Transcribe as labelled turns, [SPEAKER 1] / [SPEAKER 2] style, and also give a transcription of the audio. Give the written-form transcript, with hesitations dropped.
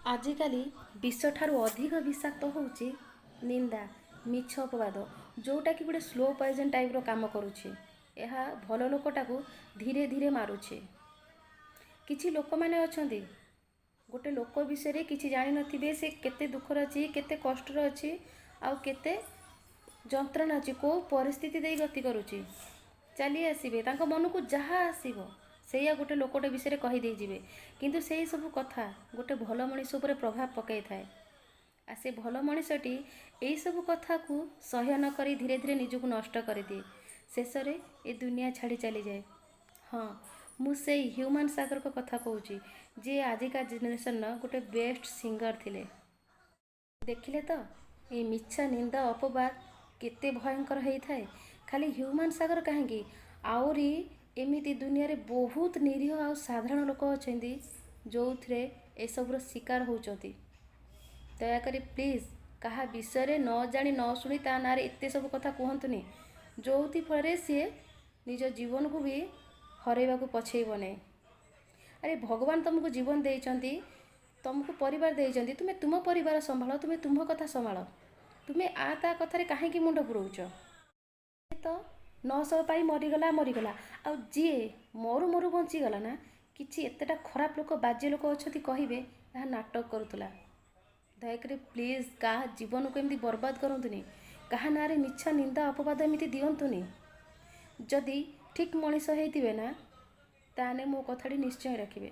[SPEAKER 1] ଆଜିକାଲି ବିଷଠାରୁ ଅଧିକ ବିଷାକ୍ତ ହେଉଛି ନିନ୍ଦା, ମିଛ ଅପବାଦ, ଯେଉଁଟାକି ଗୋଟେ ସ୍ଲୋ ପଏଜନ୍ ଟାଇପ୍ର କାମ କରୁଛି। ଏହା ଭଲ ଲୋକଟାକୁ ଧୀରେ ଧୀରେ ମାରୁଛି। କିଛି ଲୋକମାନେ ଅଛନ୍ତି, ଗୋଟେ ଲୋକ ବିଷୟରେ କିଛି ଜାଣିନଥିବେ, ସେ କେତେ ଦୁଃଖରେ ଅଛି, କେତେ କଷ୍ଟରେ ଅଛି ଆଉ କେତେ ଯନ୍ତ୍ରଣା ଅଛି, କେଉଁ ପରିସ୍ଥିତି ଦେଇ ଗତି କରୁଛି। ଚାଲି ଆସିବେ, ତାଙ୍କ ମନକୁ ଯାହା ଆସିବ ସେଇଆ ଗୋଟେ ଲୋକଟେ ବିଷୟରେ କହିଦେଇଯିବେ। କିନ୍ତୁ ସେଇ ସବୁ କଥା ଗୋଟେ ଭଲ ମଣିଷ ଉପରେ ପ୍ରଭାବ ପକାଇଥାଏ ଆଉ ସେ ଭଲ ମଣିଷଟି ଏଇସବୁ କଥାକୁ ସହ୍ୟ ନ କରି ଧୀରେ ଧୀରେ ନିଜକୁ ନଷ୍ଟ କରିଦିଏ, ଶେଷରେ ଏ ଦୁନିଆ ଛାଡ଼ି ଚାଲିଯାଏ। ହଁ, ମୁଁ ସେଇ ହ୍ୟୁମାନ୍ ସାଗରଙ୍କ କଥା କହୁଛି, ଯିଏ ଆଜିକା ଜେନେରେସନ୍ର ଗୋଟେ ବେଷ୍ଟ ସିଙ୍ଗର ଥିଲେ। ଦେଖିଲେ ତ, ଏ ମିଛ, ନିନ୍ଦା, ଅପବାଦ କେତେ ଭୟଙ୍କର ହେଇଥାଏ। ଖାଲି ହ୍ୟୁମାନ୍ ସାଗର କାହିଁକି, ଆହୁରି ଏମିତି ଦୁନିଆରେ ବହୁତ ନିରୀହ ଆଉ ସାଧାରଣ ଲୋକ ଅଛନ୍ତି, ଯେଉଁଥିରେ ଏସବୁର ଶିକାର ହେଉଛନ୍ତି। ଦୟାକରି ପ୍ଲିଜ୍, କାହା ବିଷୟରେ ନ ଜାଣି ନ ଶୁଣି ତା ନାଁରେ ଏତେ ସବୁ କଥା କୁହନ୍ତୁନି, ଯେଉଁଥି ଫଳରେ ସିଏ ନିଜ ଜୀବନକୁ ବି ହରାଇବାକୁ ପଛେଇବ ନାହିଁ। ଆରେ, ଭଗବାନ ତୁମକୁ ଜୀବନ ଦେଇଛନ୍ତି, ତୁମକୁ ପରିବାର ଦେଇଛନ୍ତି। ତୁମେ ତୁମ ପରିବାର ସମ୍ଭାଳ, ତୁମେ ତୁମ କଥା ସମ୍ଭାଳ। ତୁମେ ଆ ତା କଥାରେ କାହିଁକି ମୁଣ୍ଡ ପୁରଉଛ? ତ 900 ପାଇ ମରିଗଲା, ମରିଗଲା। ଆଉ ଯିଏ ମରୁ ମରୁ ବଞ୍ଚିଗଲା ନା, କିଛି ଏତେଟା ଖରାପ ଲୋକ, ବାଜେ ଲୋକ ଅଛନ୍ତି, କହିବେ ଏହା ନାଟକ କରୁଥିଲା। ଦୟାକରି ପ୍ଲିଜ୍, କାହା ଜୀବନକୁ ଏମିତି ବର୍ବାଦ କରନ୍ତୁନି। କାହା ନାଁରେ ମିଛ, ନିନ୍ଦା, ଅପବାଦ ଏମିତି ଦିଅନ୍ତୁନି। ଯଦି ଠିକ୍ ମଣିଷ ହେଇଥିବେ ନା, ତାହେଲେ ମୋ କଥାଟି ନିଶ୍ଚୟ ରଖିବେ।